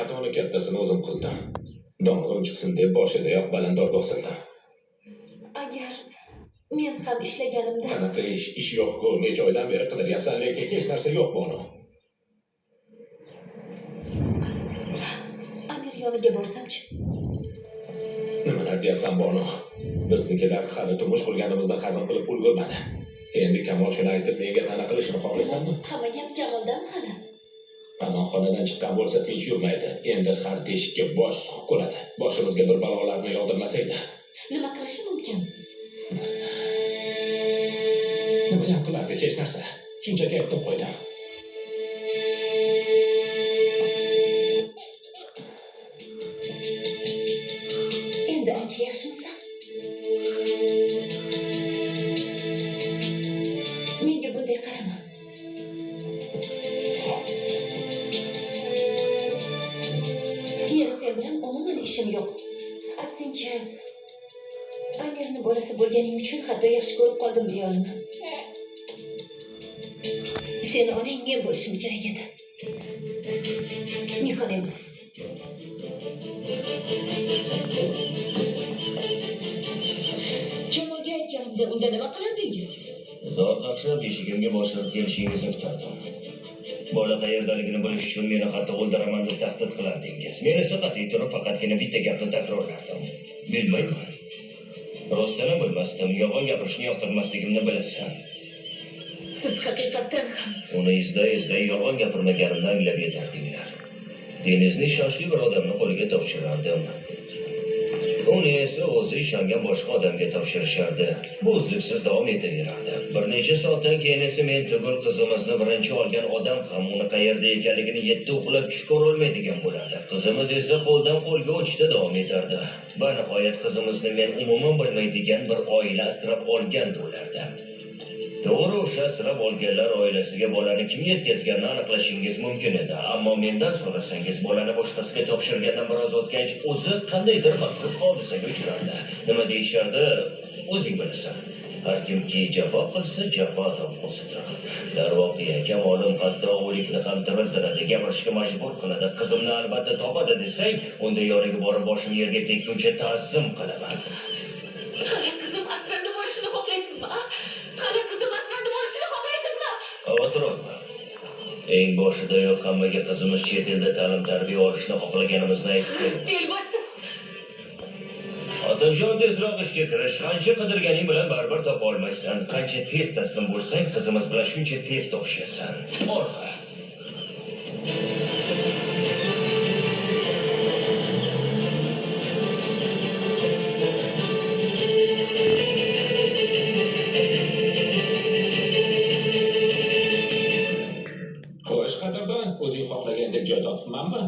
Xatoni kattasini o'zim qildim. Domig'im chiqsin deb boshidayoq balandorga osildim. Agar men ham ishlaganimda... Qanaqa ish? Ish yo'q-ku. Necha oydan beri qidiryapsan, lekin hech narsa yo'q, Bonu. Amir yoniga borsamchi? Nimalar deyapsan, Bonu? Biznikilar hali turmush qurganimizni hazm qilib ulgurmadi. Endi Kamol shuni aytib menga ta'na qilishini xohlaysanmi? Hamma gap Kamoldami hali? Panohxonadan chiqqan bo'lsa tinch yurmaydi. Endi har teshikka bosh suqib ko'radi. Boshimizga bir balolarni yog'dirmasaydi. Nima qilishi mumkin? Nima ham qilardi, hech narsa. Shunchaki aytib qo'ydim. Endi ancha yaxshimisan? Menga bunday qarama. Meni sen bilan umuman ishim yo'q. Aksincha, Amirni bolasi bo'lganing uchun hatto yaxshi ko'rib qoldim deya olaman. Seni onang men bo'lishim kerak edi. Nihon emas. Kamolga aytganimda unda nima qilardingiz? Zor qaqshab eshigimga bostirib kelishingizni kutardim. Bola qayerdaligini bilish uchun meni hatto o'ldiraman deb tahdid qilardingiz. Men esa qat'iy turib faqatgina bitta gapni takrorlardim. Bilmayman. Rostini bilmasdim, yolg'on gapirishni yoqtirmasligimni bilasan. Siz haqiqatdan ham Uni izlay-izlay yolg'on gapirmaganimni anglab yetardinglar. Denizni ishonchli bir odamni qo'liga topshirardim. Uni esa o'zi ishongan boshqa odamga topshirishardi. Bu uzluksiz davom etaverardi. Bir necha soatdan keyin esa men tugul qizimizni birinchi olgan odam ham uni qayerda ekanligini yetti uxlab tush ko'rolmaydigan bo'lardi. Qizimiz esa qo'ldan qo'lga o'tishda davom etardi. Va nihoyat qizimizni men umuman bilmaydigan bir oila asrab olgan bo'lardi. To'g'ri, o'sha asrab olganlar oilasiga bolani kim yetkazganini aniqlashingiz mumkin edi. Ammo mendan so'rasangiz, bolani boshqasiga topshirgandan biroz o'tgach, o'zi qandaydir baxtsiz hodisaga uchrardi. Nima deyishardi, o'zing bilasan. Har kimki jafo qilsa, jafo topqusidir. Darvoqe, Kamolim hatto o'likni ham tiriltiradi, gapirishga majbur qiladi. Qizimni albatta topadi desang, unda yoniga borib boshim yerga tekkuncha ta'zim qilaman. Hali qizim asrandi bo'lishini xohlaysizmi, a? Hali qizim asrandi bo'lishini xohlaysizmi? Xavotir olma. Eng boshidayoq hammaga qizimiz chet elda ta'lim-tarbiya olishni xohlaganimizni aytib berdim. Telbasiz. Otamjon, tezroq ishga kirish. Qancha qidirganing bilan baribir topa olmaysan. Qancha tez taslim bo'lsang, qizimiz bilan shuncha tez topishasan. Orqa. Xo'sh, qadrdon, o'zing xohlagandek joy topibmanmi?